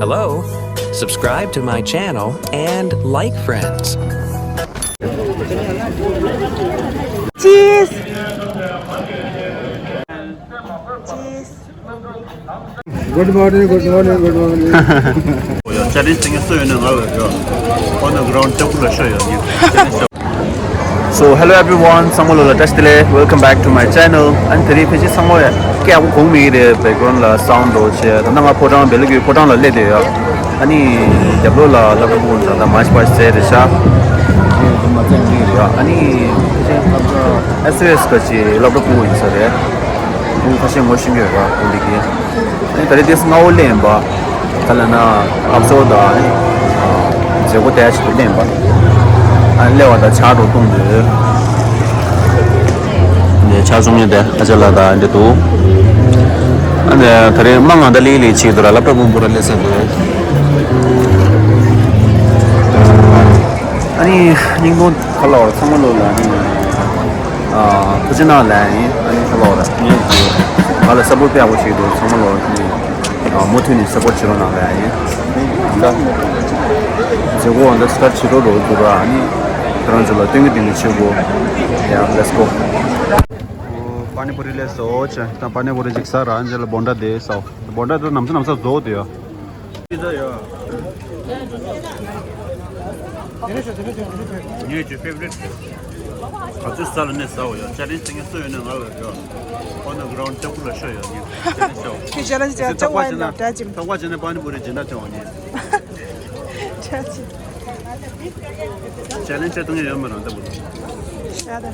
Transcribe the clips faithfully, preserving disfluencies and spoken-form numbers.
Hello, subscribe to my channel and like friends. Cheese. Cheese. Good morning, good morning, good morning. ཡ་ཅ་ལིན་སྟེང་སུ་ཡོད་ན་ང་ལ་ཡ། On the ground ལྟ་བུ་ལ་ཤོད་ཡ་ཉིན། So hello everyone, ཚང་མ་ལོ་ལ་བཀྲ་ཤིས་བདེ་ལེགས། Welcome back to my channel. ཨ་ནི་དེ་རིང་ཕལ་ཆེར་ཚང་མ་ཡ་སྐད་ཡག་པོ་གོ་མེད་ཀྱི་རེད། བེག་གྷ་རའུན་ཌ་ལ་སའུན་ཌ་འདྲ་བོ་བྱས། ད་ལྟ་ང་ཕོ་བྲང་སྦེལ་ཀོབ་ཀྱི་ཕོ་བྲང་ལ་སླེབས་བསྡད་ཡོད། ཨ་ནི་རྒྱབ་ལོགས་ལ་སློབ་གྲྭ་སྤུ་གུ་ཚོ་ད་མར་ཆི་པ་སི་ཊི་མཛད་རེད་ཤག་ཨ་ནི་ཨེས་ཨོ་ཨེས་གི་ཅིག་སློབ་གྲྭ་སྤུ་གུ་ཡིན་ས་རེད། ཁོང་ཁ་ཤས་ངོ་ཤེས་ཀྱི་ཡོད་པ་ཁོང་འདི་གིས། ཨ་ནི་ད་རེས་དེ་སྔ་བོ་སླེབས་ཡིན་པ། ག་ལབ་ན་ཨབ་སོ་དང་ཨ་ནི་མཛད་སྒོ་དེ་ཆེད་དུ་སླེབས་ཡིན་པ། ཨ་ནི་སླེབས་པ་དང་ཇ་འདྲ་བོ་བཏུང་དུས། འདི་ཇ་བཙོང་མཁན་དེ་ཨ་ཅག་ལགས་དང་འདི་འདུག་ཨ་ནི་ད་རེས་མ་ང་ད་ལི་ལི་ཆེད་དུ་ར་སློབ་གྲྭ་སྤུ་གུ་ར་སླེབས་ས་འདུག་ཨ་ནི་སྙིང་ཐོང་ཁ་ལོ་ཚང་མ་ལོ་ལ་ཨ་ནི་ཨ་ཐུགས་རྗེ་གནང་ལ་ཡིན། ཨ་ནི་ཁ་ལོ་ར་ངས་ང་ལ་སཔོར་ཊི་དཔེ་ཡག་པོ་བྱེད་འདུག་ཚང་མ་ལོ་ཨ་ནི་ཨ་མུ་མཐུད་ནས་སཔོར་ཊི་བྱེད་རོགས་གནང་ལ་ཡིན། ད་མཛད་སྒོ་འོང་ད་སི་ཊར་བྱེད་རོགས་རོགས་འདུག་ར། ཨ་ནི་ཁྱེད་རང་ཚོ་ལ་སྟོན་གྱི་སྟོན་གྱི་བྱེད་དགོས། ཡ་let's go. པ་ནི་པུ་རི་ལས་སོ་ཆེ། ད་པ་ནི་པུ་རི་ཅིག་ཟ་ར། ཨ་ནི་ལ་བོན་ཌ་དེ་ཟ། བོན་ཌ་དེ་ནམ་ས་ནམ་ས་བཟོ་དེ་ཡ། ངས་ཀྱི་ཕེ་ཝ་རི་ཊི། ག་ཚོད་ཟ་ལ་ནས་ཟ་འོ་ཡ། ཅ་ལིན་སྟེང་སུ་ཡོད་ན་ང་ལ་ཡ། On the ground ལྟ་བུ་ལ་ཤོད་ཡ། ངས་ཅ་ལིན་ཤོད། ཁྱེད་ཅ་ལིན་ཅ་ཅ་བ་ཡིན་ན་ཏྲ་ཅིམ། ཏོག་པ་བྱས་ན་པ་ནི་པུ་རི་སྦྱིན་བདག་བྱུང་བ་ངས། ཅ་ཅིམ། ཅ་ལིན་ཅ་གཏོང་ཡ་ཡོད་མ་རང་ལྟ་བུ་ལ། ཤ་ད།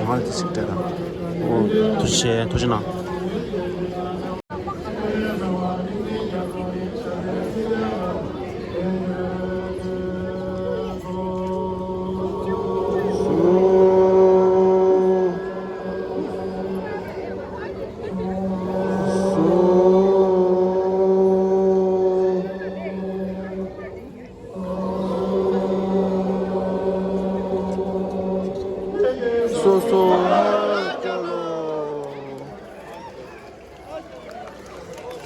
ང་ལ་ཅིག་སྤྲད་དང་། ཨོ། ཐུགས་རྗེ་ཆེ། ཐུགས་རྗེ་གནང་། སོ་སོ།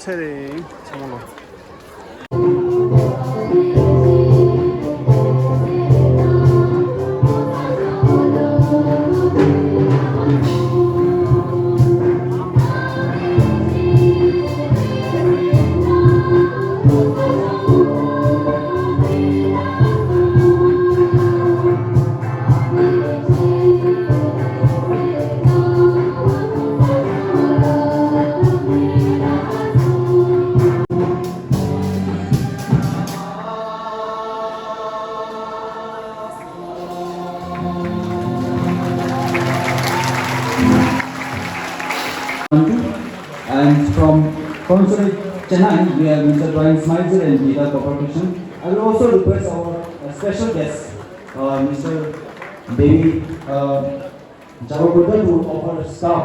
ཚེ་རིང་ཚང་མ་ལོ། And from Consulate Chennai, we have Mister Brian Smizer and Geeta Corporation. I will also request our uh, special guest, uh, Mister Devi uh, Javagunta to offer staff.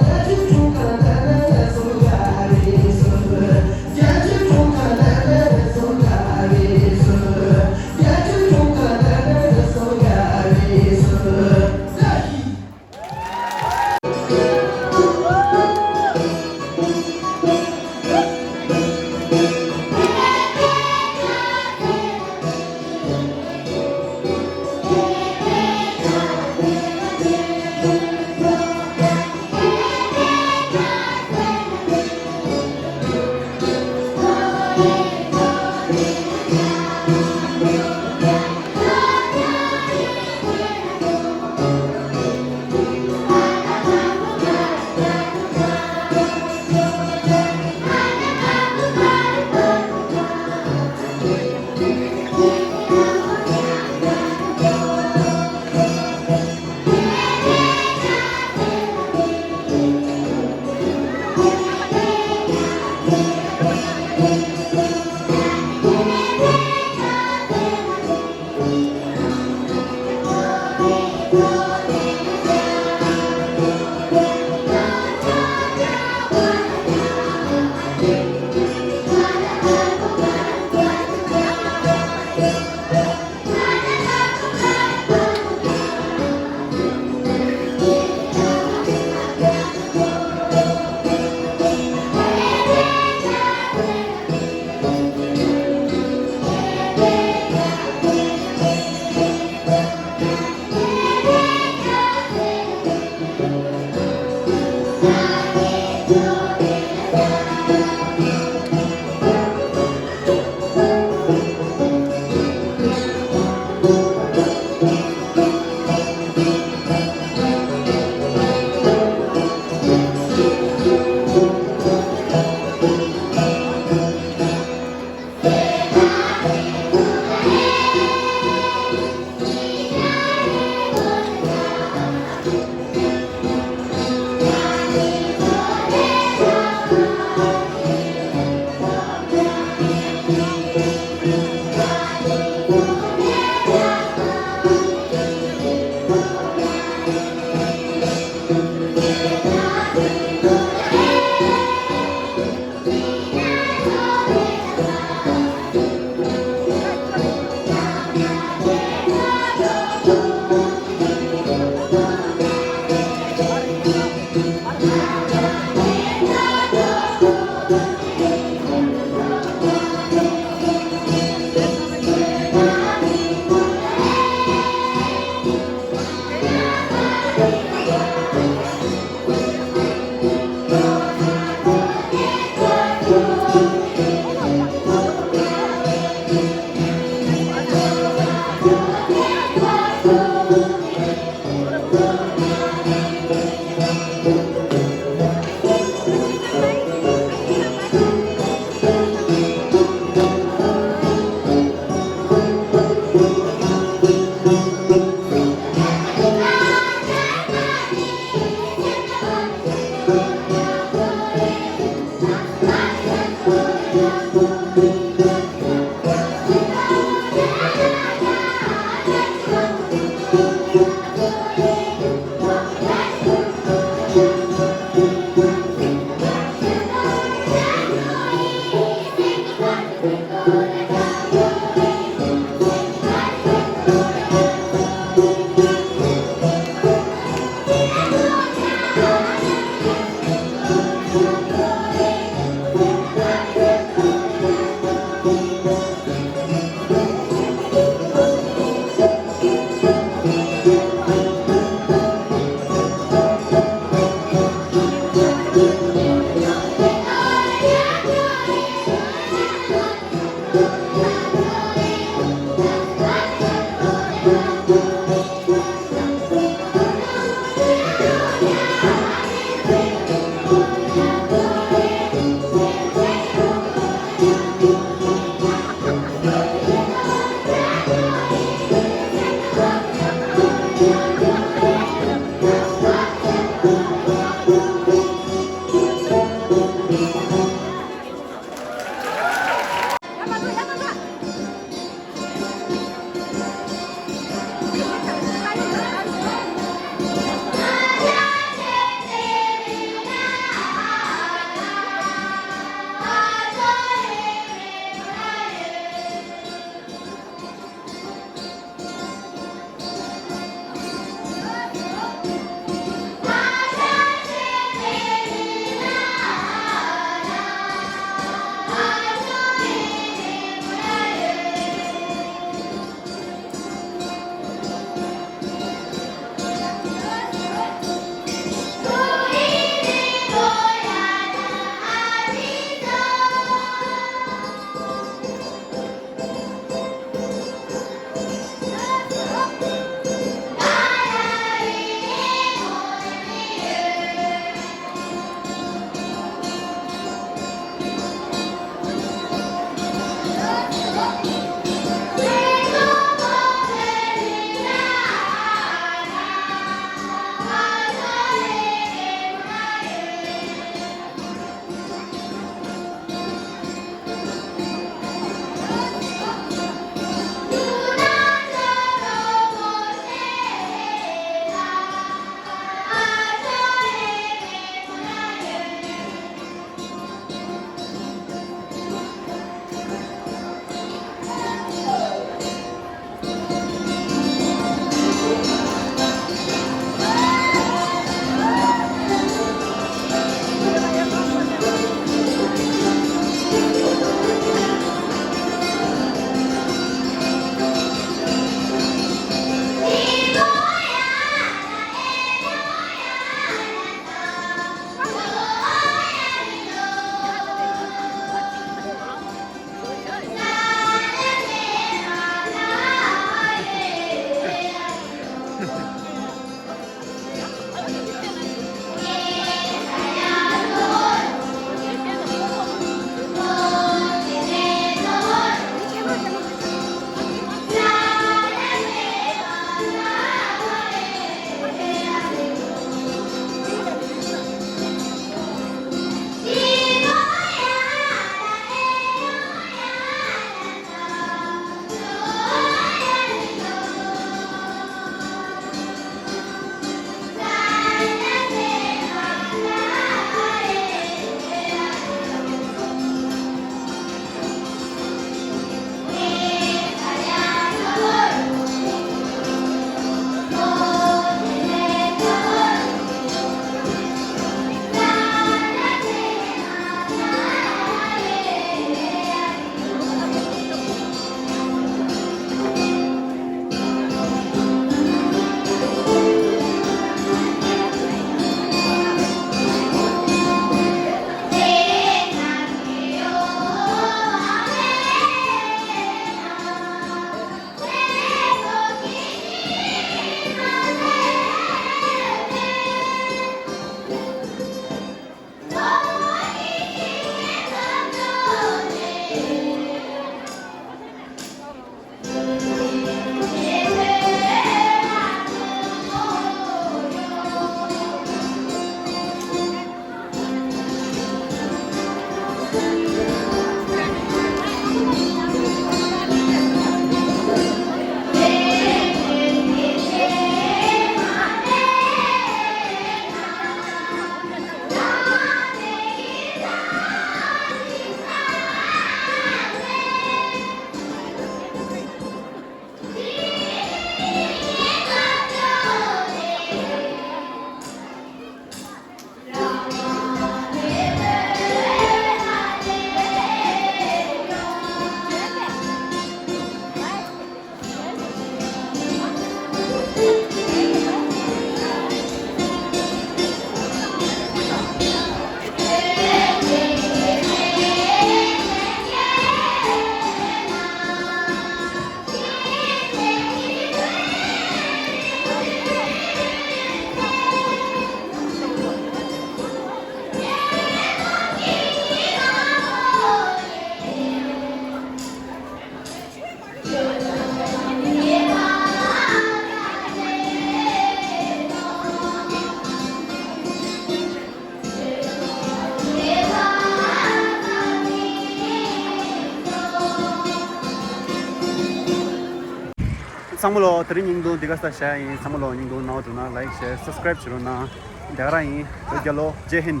ཚང་མ་ལོ་དེ་རིང་བརྙན་ཐུང་འདི་ག་ས་བཞག་ཡིན། ཚང་མ་ལོ་བརྙན་ཐུང་གནང་བ་འདུག་ན་ལའིག་ཤེར་སབ་སི་ཀ་རའིབ་བྱེད་རོགས་གནང་། དེ་ག་རང་ཡིན། བོད་རྒྱལ་ལོ། ཇེ་ཧིན།